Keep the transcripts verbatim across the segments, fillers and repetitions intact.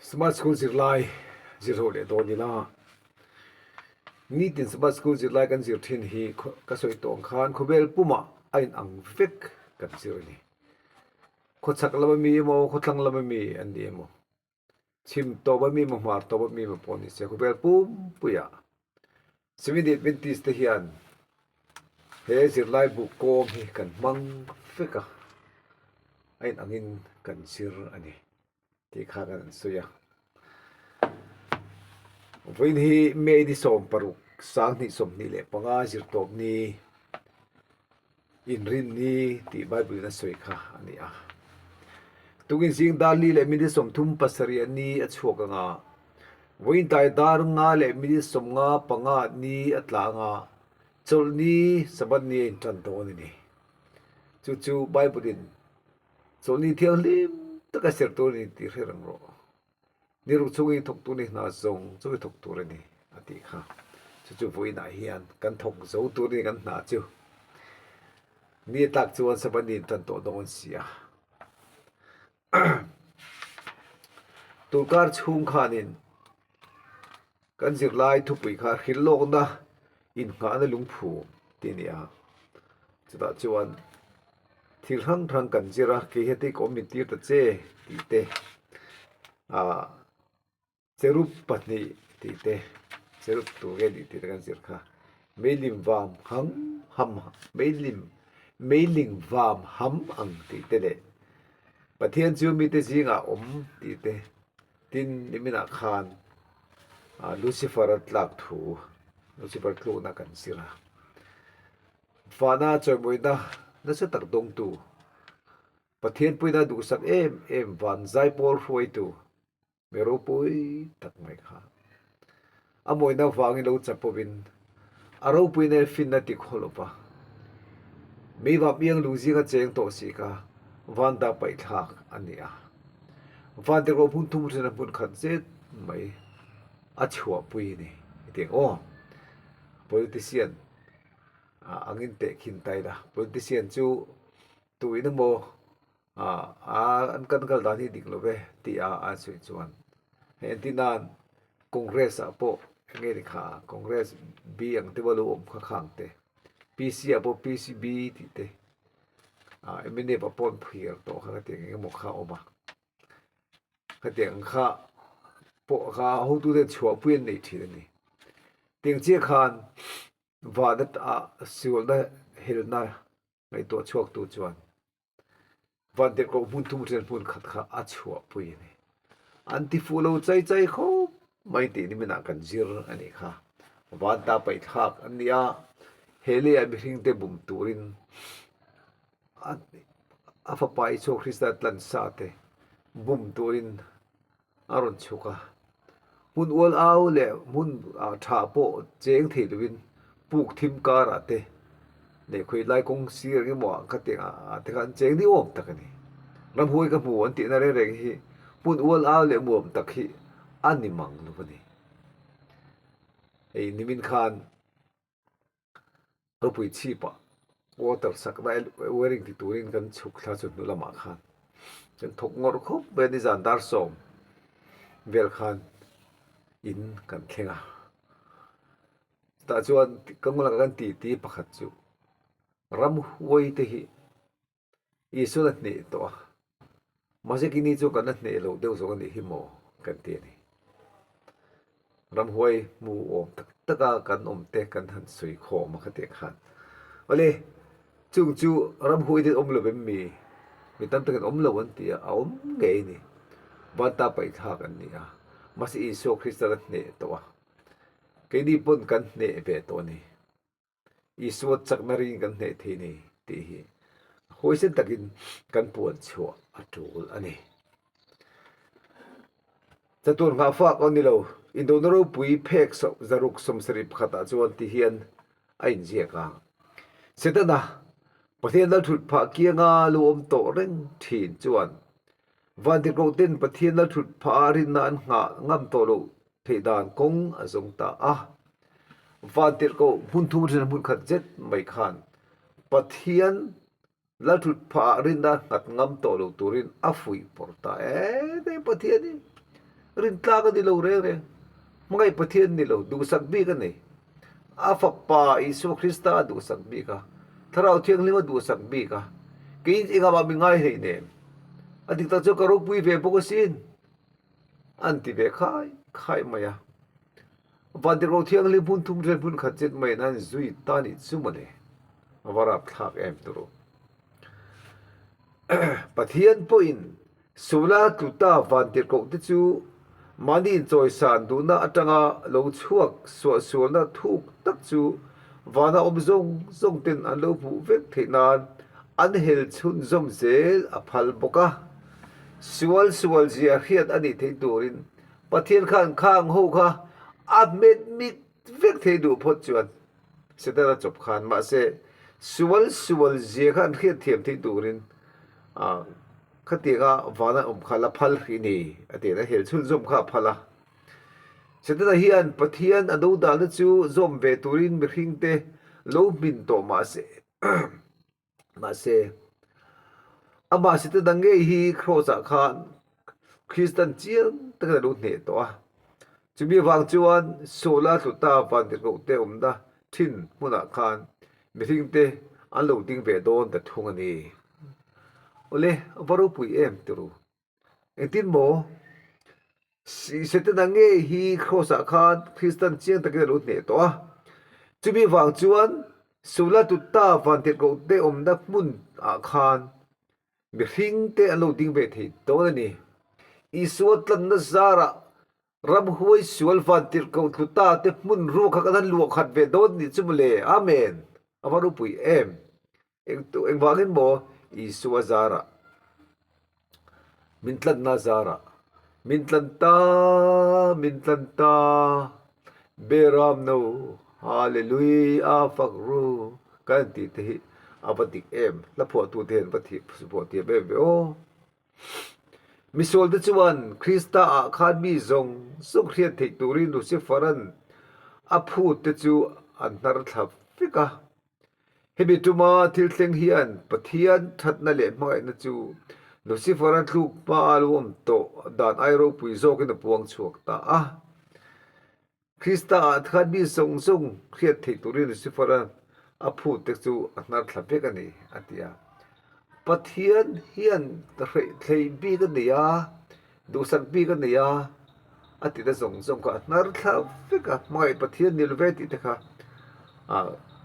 Smart School zirlai, zir ho le dawn ni la. Nitin Smart School zirlai kan zir ṭhin hi kho-, ka sawi tawng khan khawvel puma a inang vek kan zir a ni. Khawchhak lama mi emaw, khawthlang lama mi an ni emaw, chhim tawpa mi emaw, hmar tawpa mi emaw pawh ni se, khawvel pumpuia Seventh-day Adventist te hian he zirlai buk kawng hi kan hmang vek a, a inangin kan zir a ni tih kha kan sawi a. Vawiin hi May ni sawm paruk, sanghnih sawmhnih leh panga, zirtawp ni, Inrinni tih Bible-in a sawi kha a ni a. Tukin zing dar li leh minute sawmthum pasarih ni a chhuak ang a, vawiin tlai dar nga leh minute sawmnga panga ni a tla ang a, chawlhni Sabbath ni a inṭan dawn a ni. Chu chu Bible-in chawlhni thianghlim taka ser tur a ni tih hre reng rawh. Ni ruk chhungin thawk tur ni hna zawng chu i thawk tur a ni, a ti kha. Chu chu vawiinah hian kan thawk zo tur ni kan hna chu. Ni a tlak chuan Sabbath ni ṭan tawh dawn si a. Tur kar chhung khanin kan zirlai thupui kha hrilhlawkna innghahna lungphum tih a ni a. Chutah chuan thil hrang hrang kan zir a, kei hian te ka awm min tir ta che tih te, a, cherub pahnih tih te, cherub tur nge ni tih te kan zir kha. Meilim vam hang ham, meilim, meiling vam ham ang tih te leh Pathian chu mite zingah awm tih te. Tin, niminah khan, a, Lucifer a tlak thu, Lucifer tlukna kan zir a. Vana chawimawina nasa tak dawngtu, Pathian puina duhsak em em, van zai pawl hruaitu, mi ropui tak mai kha. A mawina vangin lo chapovin, a ropuina finna ti khawlova, meivam iang lungzinga cheng tawh si kha, van ta paih thlak a ni a. Van tirhkoh hmun thum ṭhena hmun khat zet mai a chhuahpui a ni. I ti ang aw. Politician, a, angin tehkhin ta ila. Politician chu tuin emaw, a, a, an kan kal dan hi dik lo ve, tia an sawi chuan. Hei, entirnan Congress-ah pawh, enge ni kha, Congress B ang te va lo awm kha khang te. P C-ah pawh P C B tih te. A, M N F-ah pawh an phiar tawh kha, khatiang engemaw kha awm a. Khatiang kha pawh kha hotuten chhuahpui an nei ṭhin a ni. Tiang chiah khan vana, a, sualna helna ngaihtuah chhuaktu chuan van tirhkoh hmun thum ṭhen hmun khat kha a chhuahpui a ni. An ti fuh lo chai chai khawp mai tih niminah kan zir a ni kha. Van ta paih thlak an ni a, he leia mihringte bum turin a, a fapa Isua Krista tlan sa te bum turin a rawn chhuk a. Hmun ual au leh hmun, a, ṭha pawh cheng thei lovin puk thim karah te, nei khawi lai kawng sir emaw ang kha tiang a, a te khan cheng ni awm tak a ni. Ramhuai ka hmu an tihna reng reng hi hmun ual au leh muam tak hi a ni mang lo a ni. Hei nimin khan ropui chhipah water sakna, wiring ti turin kan chhuk thla chu hnu lamah khan kan thawk ngawrh khawp mai a ni, zan dar sawm vel khan in kan thleng a. Tah chuan kan ngun laka kan titi pakhat chu ramhuai te hi Isuan a hneh tawh a. Mahse, keini chu kan a hneh lo deuh zawng a nih hi maw kan ti a ni. Ramhuai hmu awm tak taka kan awm te kan han sawi khawm a, khatiang khan. Awle, chung chu ramhuai te awm lo em mi? Mi tam takin awm lo an ti a, a awm ngei a ni. Van ta paih thlak an ni a. Mahse, Isua Krista a hneh tawh a. Keini pawn kan hneh ve tawh a ni. Isua chakna ringin kan hneh thei ni tih hi huaisen takin kan puan chhuah a tul a ni. Chatuan nghah fak a ni lo, indona ropui phek sa-, zaruk sawmsarih pakhatah chuan ti hian a inziak a. Setana, Pathian lalṭhutphah kianga lo awm tawh reng ṭhin chuan, vantirhkoh ten Pathian lalṭhutphah rinna an nghah ngam tawh lo theih dan kawng a zawng ta a. Vantirhkoh hmun thum ṭhena hmun khat zet mai khan Pathian lalṭhutphah rinna nghat ngam tawh lo turin a fuih pawrh ta. E, hei Pathian hi Rintlak a ni lo reng reng. Hmangai Pathian ni lo, duhsak bik a nei. A Fapa Isu Krista a duhsak bik a. Thlarau Thienghlim a duhsak bik a. Kei engmah mi ngai hlei nem. A dik tak chu ka ropui ve bawk a sin. An ti ve khai, khai mai a. Vantirhkoh thienghlim hmun thum hril hmun khat chet mai nan zui ta ni chu maw le. A va rapthlak em turu. Pathian pawhin suola tlu ta vantirhkoh te chu mani inchawisan duhna atanga lo chhuak sual sualna thuk tak chu vana awm zawng zawng ten an lo hmu vek theih nan an hel chhunzawm zel a phal bawk a. Sual sual zia hriat a nih theih turin Pathian khan khang ho kha a hmet mik vek thei duh phawt chuan Setana chawp khan, mahse, sual sual zia khan hriat thiam theih turin, a, khatianga vana awm kha la phal hrih ni, a ti a, hel chhunzawm kha phal a. Setana hian Pathian a dodalna chu zawm ve turin mihringte lo hmin tawh mahse, mahse, ama Setana ngei hi cross-ah khan Kristan chiang takin a lo hneh tawh a. Chumi vang chuan suola tlu ta vantirhkohte awmna ṭhin hmunah khan mihringte an lo ding ve dawn ta thung a ni. Awle, a va ropui em turu. Engtin maw? Si-, Setana ngei hi cross-ah khan Kristan chiang takin a lo hneh tawh a. Chumi vang chuan suola tlu ta vantirhkohte awmna hmunah khan mihringte an lo ding ve thei dawn a ni. Isua tlanna zarah ramhuai sual vantirhkoh tlu ta te hmun ruok kha kan han luah khat ve dawn ni chu maw le. Amen. A va ropui em. Eng tu, engvangin maw? Isua zarah. Min tlanna zarah. Min tlan ta, min tlan ta. Beram no. Hallelujah, fak ru. Kan ti te hi a va dik em. Hla phuahtu te hian va thi, phuah ti ve ve aw. Misual te chuan Krista ah khan mi zawng zawng hriat theih turin Lucifer-an a phut te chu an hnar thla vek a. Hemi ṭuma thil thleng hian Pathian ṭhatna leh hmangaihna chu Lucifer-a tluk hma a lo awm tawh dan ai ropui zawkin a puang chhuak ta a. Krista ah khan mi zawng zawng hriat theih turin Lucifer-a a phut te chu a hnar thla vek a ni, a ti a. Pathian hian hre-, thlei bik a nei a, duhsak bik a nei a, a tihna zawng zawng kha a hnar thla vek a, hmangaih Pathian ni lo ve tih te kha, a,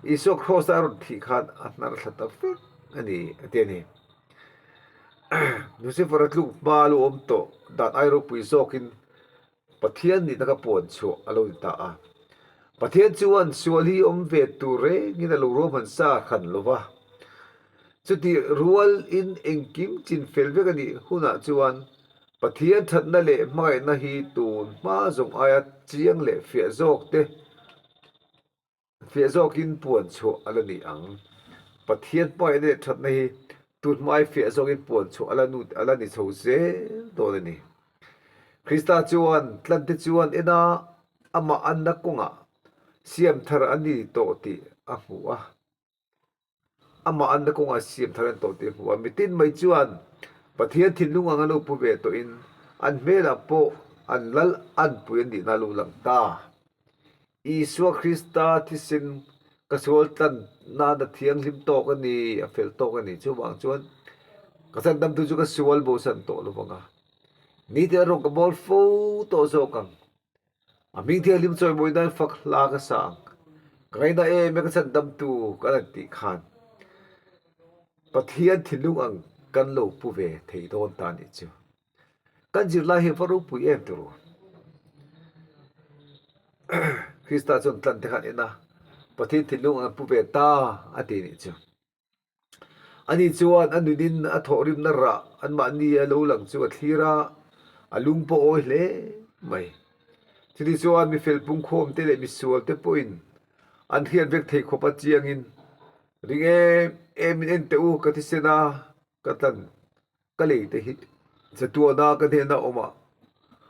Isua cross-a a rawn thih khan a hnar thla ta vek a ni, a ti a ni. Lucifer-a tluk hma lo awm tawh dan ai ropui zawkin Pathian nihna kha puan chhuah a lo ni ta a. Pathian chuan sual hi awm ve tur rengin a lo ruahman sa hran lo va. Chuti rualin engkim chinfel vek a nih hunah chuan Pathian ṭhatna leh hmangaihna hi tun hma zawng aia chiang leh fiah zawk te, fiah zawkin puan chhuah a la ni ang. Pathian hmangaihna leh ṭhatna hi tun hma aia fiah zawkin puan chhuah a la nu-, a la ni chho zel dawn a ni. Krista chuan tlante chuan ena amah anna kawngah siam thar an ni tawh tih a hmu a. Amah anna kawngah siam thar an tawh tih a hmu a. Mitin mai chuan Pathian thinlung ang a lo pu ve tawhin an hmelah pawh an lal an pui an nihna a lo lang ta. Isua Krista thisen ka sual tlan nan a thianghlim tawk a ni, a fel tawk a ni. Chuvang chuan ka chandamtu chu ka sual bosan tawh lo vang a. Ni te a rawng ka bawl fo tawh zawk ang. A hming thianghlim chawimawi nan fak hla ka sa ang. Ka ngaina em e ka chhandamtu kan an tih khan Pathian thinlung ang kan lo pu ve thei dawn ta ni chu. Kan zirlai hi va ropui em turu. Krista chuan tlante khan ena Pathian thinlung ang pu ve ta a ti ni chu. Ani chuan a nunin a thawhrimna rah anmahni a lo lang chu a thlir a, a lung pawh a awi hle mai. Chutichuan mi fel pungkhawm te leh misual te pawhin an hriat vek thei khawp a chiangin, "Ring em emin en teh u, ka thisena ka tlan, ka lei te hi chatuana ka hnena awm a,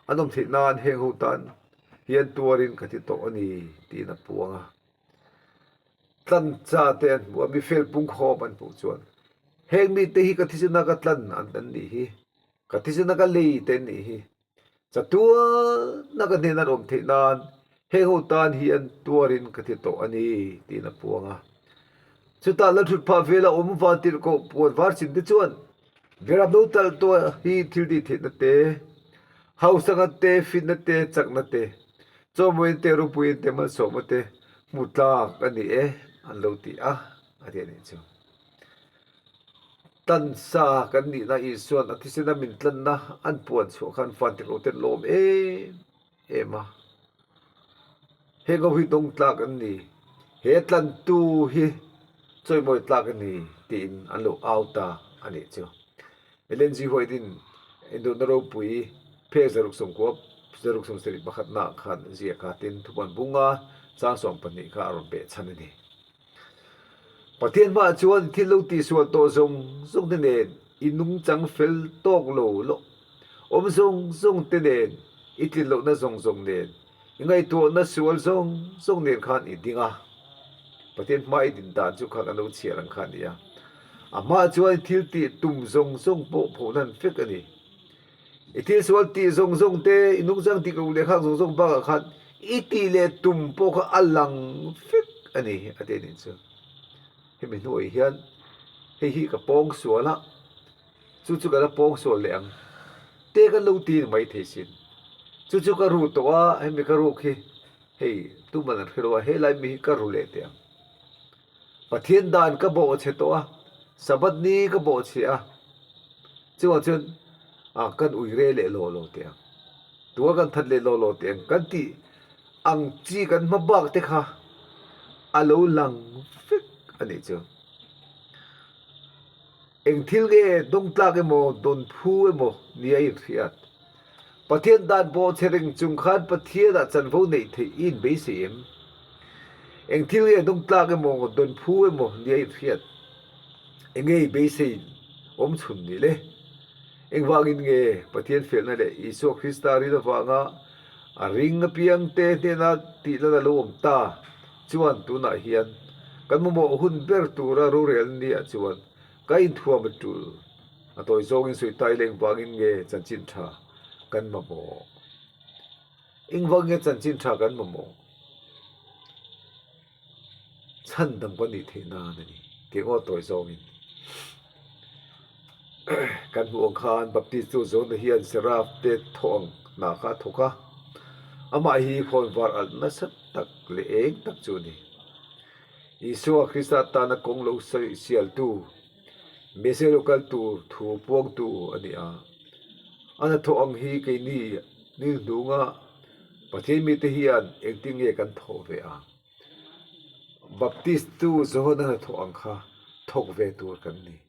an awm theih nan heng ho tan hian tuarin ka ti tawh a ni," tiin a puang a. Tlan chate an hmu a, mi fel pungkhawm an hmuh chuan, "Heng mite hi ka thisena ka tlan an, an nih hi, ka thisena ka lei te an nih hi, Chatuana ka hnena an awm theih nan, hieng ho tan hi an tuarin ka thi tawh a nih, tiin a puang a. Chutaka Lal ṭhutphah vela um vantirko puon var chin te chuan, Beram lo tal tawh hi thil tih theihna te, hausakna te, fitna te, chakna te, chawimawi te, ropui te, malsawmna te hmu tlak a ni e, an lo ti a, a ti a nih chu. Tlansa kan nihna Isuan a thisena min tlanna an puan chhuah khan vantirko ten lawm em em a. He go hi dawng tlak an ni, he tlantu hi chawimawi tlak an ni, tiin an lo au ta a nih chu. Ellen G. White-in Induhna Ropui, phek zaruk sawmkua, zaruk sawmsarih pakhatna khan ziak a, tin Thupuan bung nga, chang sawmpahnih kha a rawn pek chhan a ni. Pathian hmaah chuan i thil lo tih sual tawh zawng zawng te nen, i nungchang fel tawk lo lo awm zawng zawng te nen, i tlin lohna zawng zawng nen, i ngaihtuahna sual zawng zawng nen khan i ding a. Pathian hmaa i din dan chu kha kan lo chhiar ang kha a ni a. A hmaah chuan i thil tih tum zawng zawng pawh pho nan vek a ni. I thil sual tih zawng zawng te, i nungchang tih lo leh khak zawng zawng bakah khan i tih leh tum pawh kha a lang vek a ni, a ti a nih chu. Hemi hnuai hian, hei hi ka pawng sual a, chu chu ka la pawng sual leh ang, te kan lo ti mai thei sin. Chu chu ka ru tawh a, hemi ka ruk hi, hei, tuman an hre lo a, he lai mi hi ka ru leh teh ang. Pathian dan ka bawhchhe tawh a, Sabbath ni ka bawhchhe a. Chuan chuan, a, kan ui re leh law law teh ang. Tuar kan that leh law law teh ang. Kan tih ang chi kan hmabak te kha a lo lang vek a nih chu. Eng thil nge dawng tlak emaw, dawn phu emaw nia inhriat? Pathian dan bawhchhe reng chung khan Pathianah chanvo neih theih i beisei em? Eng thil nge dawng tlak emaw, dawn phu emaw nia inhriat? Eng nge beisei awm chhun ni le? Engvangin nge Pathian felna leh Isua Krista rin avanga a ring apiang te hnena tihna la lo awm ta? Chuan tunah hian kan mamawh hun ber tura rorel ni ah chuan ka inthuam a tul. A tawi zawngin sawi ta ila, engvangin nge chanchin ṭha kan mamawh? Engvangin nge chanchin ṭha kan mamawh? Chhandam kan nih theih nan a ni. Tiang aw tawi zawngin. Kan hmuh ang khan Baptistu Johana hian seraph te thawh ang hna kha a thawk a. Amah hi khawnvar alh nasa tak leh eng tak chu a ni. Isua Krista tana kawng lo sawi sialtu, Messia lo kal tur thu puangtu a ni a. A hnathawh ang hi keini ni hnunga Pathian mite hian engtin nge kan thawh ve a? Baptistu Johana hnathawh ang kha thawk ve tur kan ni.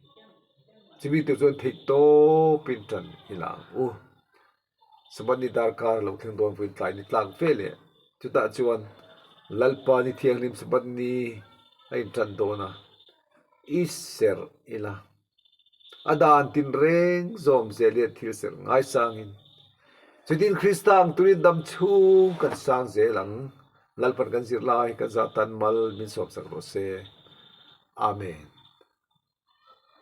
Chumi tur chuan theihtawpin ṭan i la ang u. Sabbath ni darkar lo thleng dawn vawiin tlai ni tlak ve leh. Chutah chuan Lalpa ni thianghlim Sabbath ni a inṭan dawn a, i serh ila. A dan tin reng zawm zel hian thil serh ngai sangin. Chutin Krista ang turin dam chhung kan sang zel ang. Lalpan kan zirlai kan zah tan mal min sawm sak rawh se. Amen.